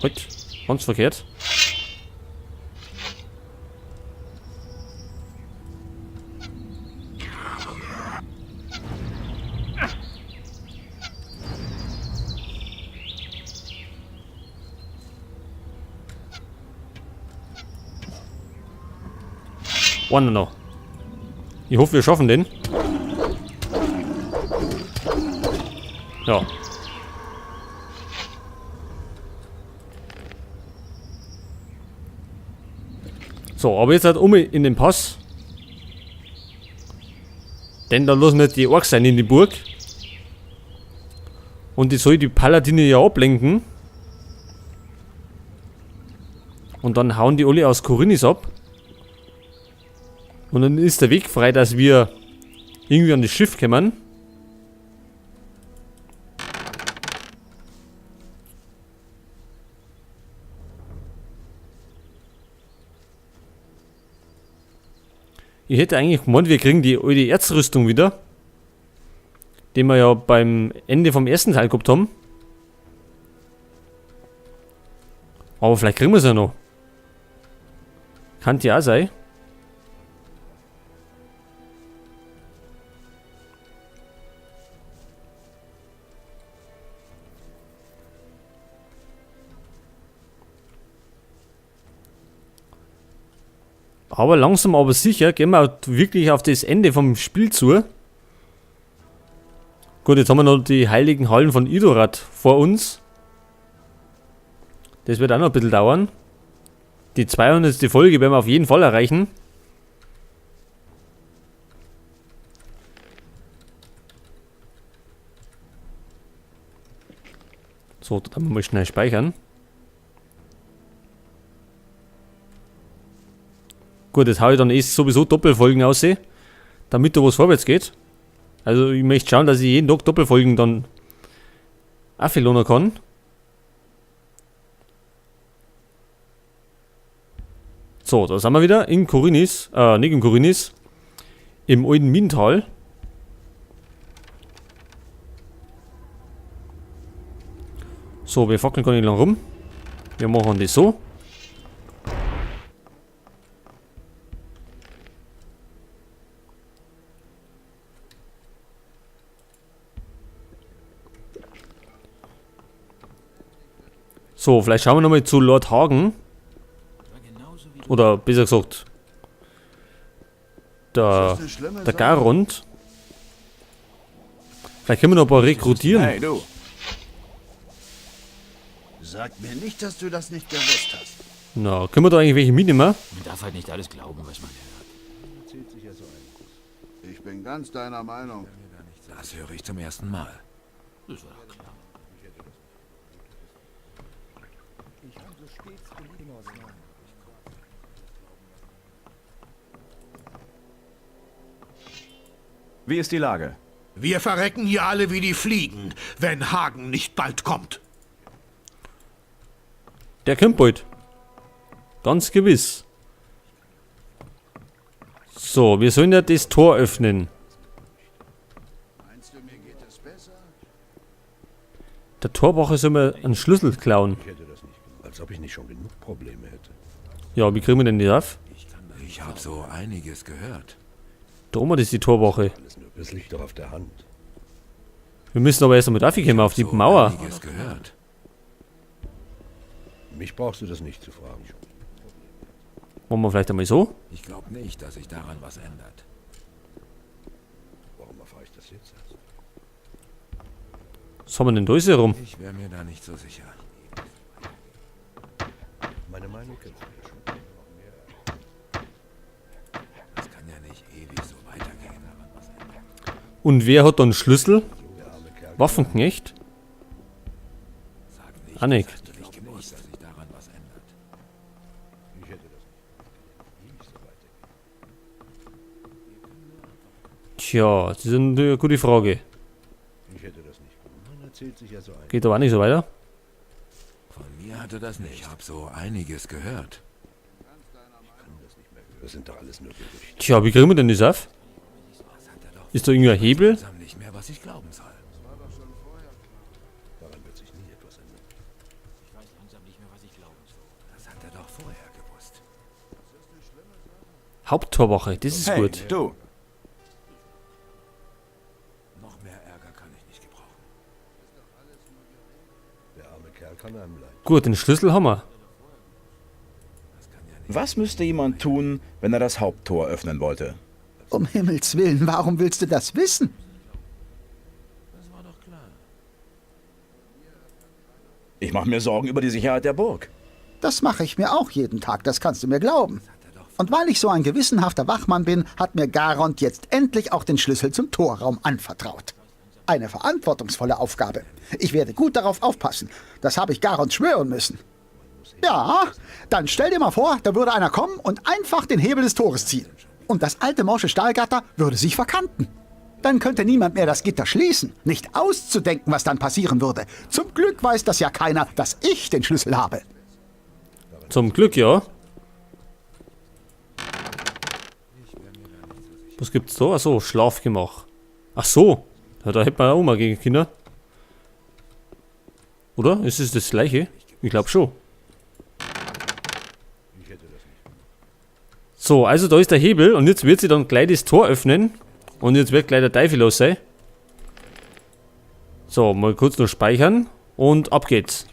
Halt, ganz verkehrt. Einer noch. Ich hoffe, wir schaffen den. Ja. So, aber jetzt halt um in den Pass. Denn da lassen wir die Orks sein in die Burg. Und die soll die Paladine ja ablenken. Und dann hauen die alle aus Khorinis ab. Und dann ist der Weg frei, dass wir irgendwie an das Schiff kommen. Ich hätte eigentlich gemeint, wir kriegen die alte Erzrüstung wieder. Die wir ja beim Ende vom ersten Teil gehabt haben. Aber vielleicht kriegen wir es ja noch. Kann ja auch sein. Aber langsam, aber sicher gehen wir wirklich auf das Ende vom Spiel zu. Gut, jetzt haben wir noch die heiligen Hallen von Idorath vor uns. Das wird auch noch ein bisschen dauern. Die 200. Folge werden wir auf jeden Fall erreichen. So, dann mal schnell speichern. Gut, jetzt hau ich dann eh sowieso Doppelfolgen aus, damit da was vorwärts geht. Also ich möchte schauen, dass ich jeden Tag Doppelfolgen dann aufladen kann. So, da sind wir wieder in Khorinis, nicht in Khorinis, im alten Minental. So, wir fackeln gar nicht lang rum. Wir machen das so. So, vielleicht schauen wir nochmal zu Lord Hagen. Oder besser gesagt, der Garond. Vielleicht können wir noch ein paar rekrutieren. Hey, du. Sag mir nicht, dass du das nicht gewusst hast. Na, können wir da eigentlich welche mitnehmen? Man darf halt nicht alles glauben, was man hört. Ich bin ganz deiner Meinung. Das höre ich zum ersten Mal. Das war doch klar. Wie ist die Lage? Wir verrecken hier alle wie die Fliegen, wenn Hagen nicht bald kommt. Der kommt bald. Ganz gewiss. So, wir sollen ja das Tor öffnen. Meinst du, mir geht es besser? Der Torwache soll mir einen Schlüssel klauen. Ich hätte das nicht gemacht. Als ob ich nicht schon genug Probleme hätte. Ja, wie kriegen wir denn die auf? Ich habe so einiges gehört. Da oben ist die Torwache. Alles nur, das liegt doch auf der Hand. Wir müssen aber erst einmal raufkommen auf die So Mauer. einiges gehört. Mich brauchst du das nicht zu fragen. Machen wir vielleicht einmal so? Ich glaube nicht, dass sich daran was ändert. Warum erfahre ich das jetzt erst? Was haben wir denn da so rum? Ich wäre mir da nicht so sicher. Meine Meinung kennst du ja schon. Das kann ja nicht ewig so weitergehen. Und wer hat dann Schlüssel? Der arme Kerl. Waffenknecht? Sag nicht, Annik. das hast du nicht gewusst, dass sich daran was ändert. Ich hätte das nicht. Ewig so weitergehen. Tja, das ist eine gute Frage. Ich hätte das nicht gemacht. Man erzählt sich ja so ein. Geht aber auch nicht so weiter. Von mir hatte das nicht. Ich habe so einiges gehört. Ich kann das nicht mehr hören. Das sind doch alles nur Gerüchte. Tja, wie kriegen wir denn das auf? Ist da irgendwie ein Hebel? Langsam nicht mehr, was ich glauben soll. Daran wird sich nie etwas ändern. Ich weiß langsam nicht mehr, was doch vorher gewusst. Haupttorwache, das ist Hey, gut. du. Noch mehr Ärger kann ich nicht gebrauchen. Der arme Kerl kann einem leid. Gut, den Schlüssel haben wir. Was müsste jemand tun, wenn er das Haupttor öffnen wollte? Um Himmels Willen, warum willst du das wissen? Ich mache mir Sorgen über die Sicherheit der Burg. Das mache ich mir auch jeden Tag, das kannst du mir glauben. Und weil ich so ein gewissenhafter Wachmann bin, hat mir Garond jetzt endlich auch den Schlüssel zum Torraum anvertraut. Eine verantwortungsvolle Aufgabe. Ich werde gut darauf aufpassen. Das habe ich Garond schwören müssen. Ja, dann stell dir mal vor, da würde einer kommen und einfach den Hebel des Tores ziehen. Und das alte morsche Stahlgatter würde sich verkanten. Dann könnte niemand mehr das Gitter schließen. Nicht auszudenken, was dann passieren würde. Zum Glück weiß das ja keiner, dass ich den Schlüssel habe. Zum Glück, ja. Was gibt's da? Achso, Schlafgemach. Ach so. Ja, da hätte man auch mal gegen Kinder. Oder? Ist es das gleiche? Ich glaube schon. So, also da ist der Hebel und jetzt wird sie dann gleich das Tor öffnen. Und jetzt wird gleich der Teufel los sein. So, mal kurz noch speichern. Und ab geht's.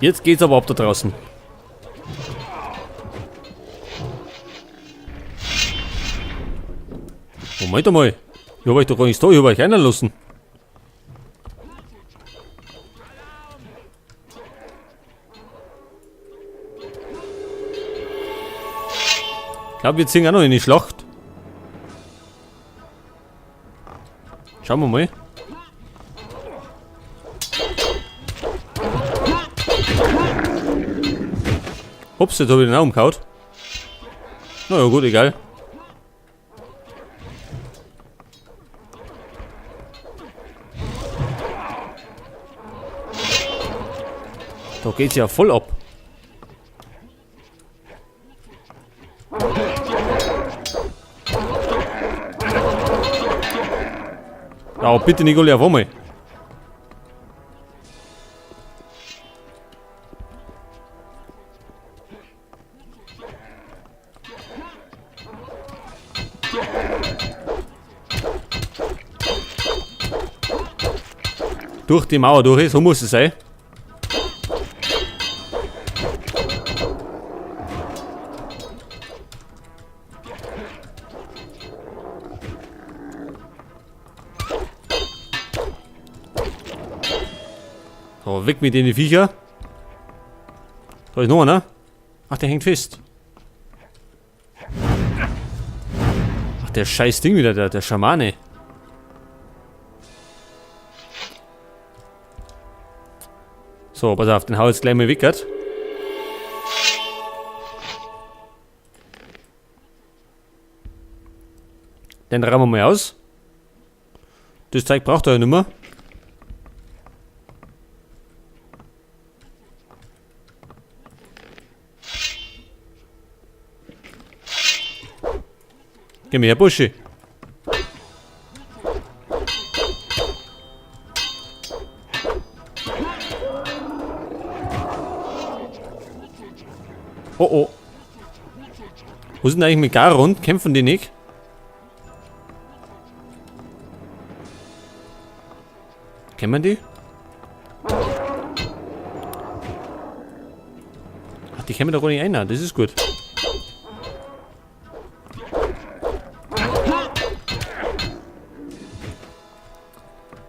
Jetzt geht's aber ab da draußen. Moment einmal. Ich hab euch doch gar nichts da, ich hab euch einen lassen. Ich glaube, wir ziehen auch noch in die Schlacht. Schauen wir mal. Ups, jetzt hab ich den auch umgehauen. Naja, gut, egal. Da geht's ja voll ab. Ja, bitte Nicole, auf einmal. Durch die Mauer durch, so muss es sein. So, weg mit den Viecher. Da ist noch einer. Ach, der hängt fest. Ach, der scheiß Ding wieder, der Schamane. So, pass auf, den hau ich jetzt gleich mal weg. Den rammen wir mal aus. Das Zeug braucht er ja nicht mehr. Geh mir her, Buschi. Oh oh. Wo sind eigentlich mit Garond? Kämpfen die nicht? Kennen wir die? Ach, die kennen wir doch gar nicht ein. Das ist gut.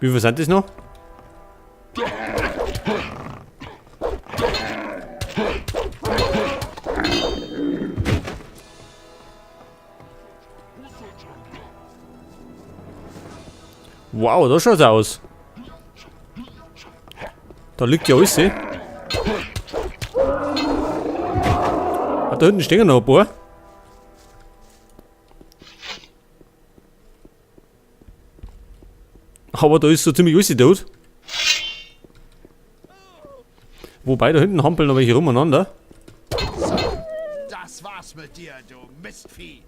Wie viel sind das noch? Wow, da schaut's aus. Da liegt ja alles. Ah, da hinten stehen noch ein paar. Aber da ist so ziemlich alles tot. Wobei, da hinten hampeln noch welche rumeinander. Das war's mit dir, du Mistvieh.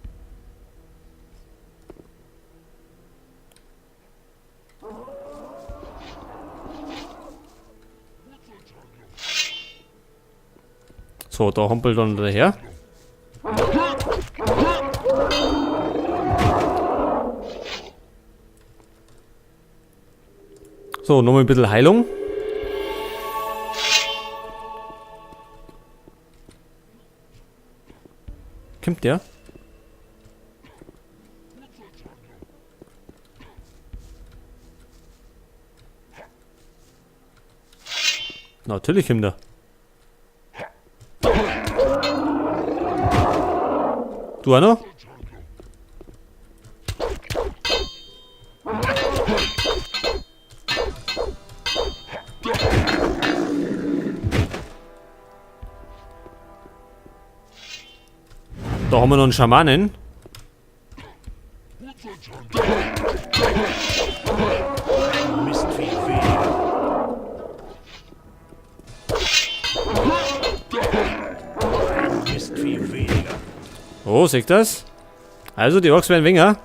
So, da hampelt dann daher. So, nochmal ein bisschen Heilung. Kommt der? Natürlich kommt der. Du auch noch? Da haben wir noch einen Schamanen. Mistvieh weniger. Mistvieh weniger. Oh, seht das? Also, die Orks werden weniger.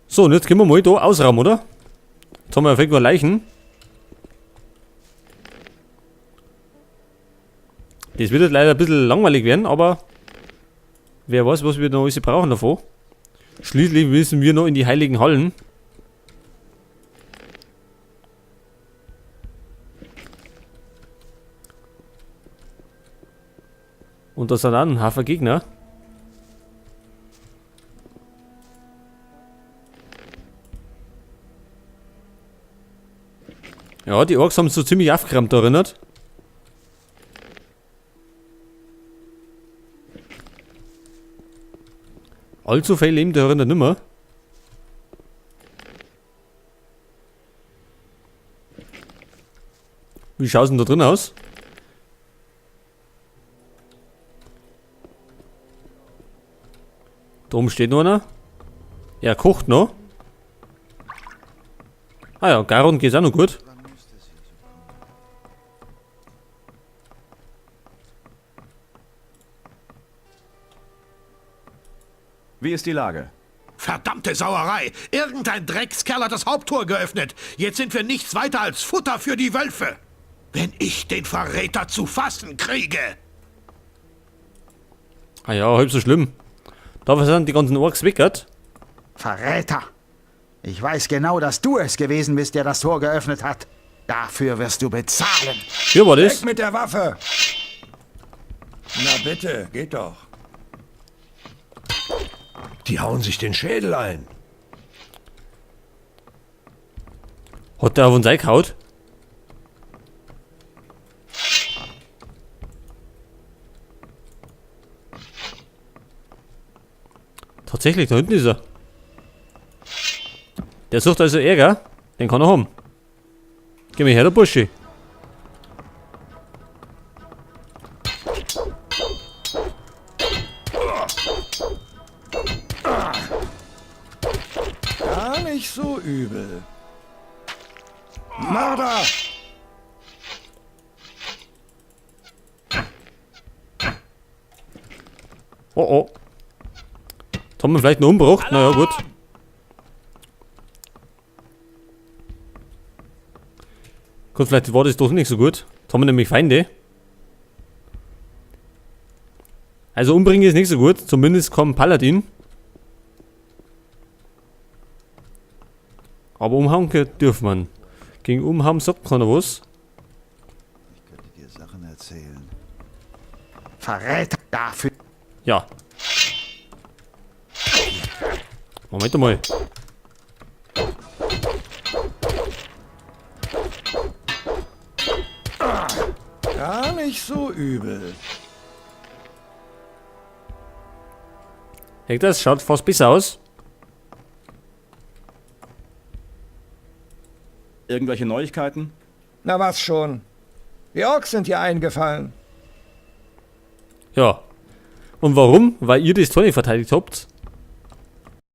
So, und jetzt gehen wir mal da ausrauben, oder? Jetzt haben wir ja vielleicht nur Leichen. Das wird jetzt leider ein bisschen langweilig werden, aber wer weiß, was wir noch alles brauchen davon. Schließlich müssen wir noch in die heiligen Hallen. Und das sind auch ein Haufen Gegner. Ja, die Orks haben so ziemlich aufgeräumt da erinnert. Allzu viel leben da erinnert nimmer. Wie schaut's denn da drin aus? Da oben steht noch einer. Er kocht noch. Ah ja, Garond geht's auch noch gut. Wie ist die Lage? Verdammte Sauerei! Irgendein Dreckskerl hat das Haupttor geöffnet. Jetzt sind wir nichts weiter als Futter für die Wölfe. Wenn ich den Verräter zu fassen kriege! Ah ja, halb so schlimm. Dafür sind die ganzen Orks weggert. Verräter! Ich weiß genau, dass du es gewesen bist, der das Tor geöffnet hat. Dafür wirst du bezahlen. Hier war das. Weg mit der Waffe! Na bitte, geht doch. Die hauen sich den Schädel ein. Hat der auf uns eingehauen? Tatsächlich, da hinten ist er. Der sucht also Ärger. Den kann er haben. Geh mir her, der Bursche. Gar nicht so übel. Mörder! Oh oh. Jetzt haben wir vielleicht einen Umbruch. Naja, gut. Gut, vielleicht war das doch nicht so gut. Jetzt haben wir nämlich Feinde. Also umbringen ist nicht so gut. Zumindest kommt Paladin. Aber umhauen dürfen wir. Gegen umhauen sagt keiner was. Ich könnte dir Sachen erzählen. Verräter dafür. Ja. Moment mal. Gar nicht so übel. Hey, das schaut fast besser aus. Irgendwelche Neuigkeiten? Na was schon. Die Orks sind hier eingefallen. Ja. Und warum? Weil ihr das Tor nicht verteidigt habt.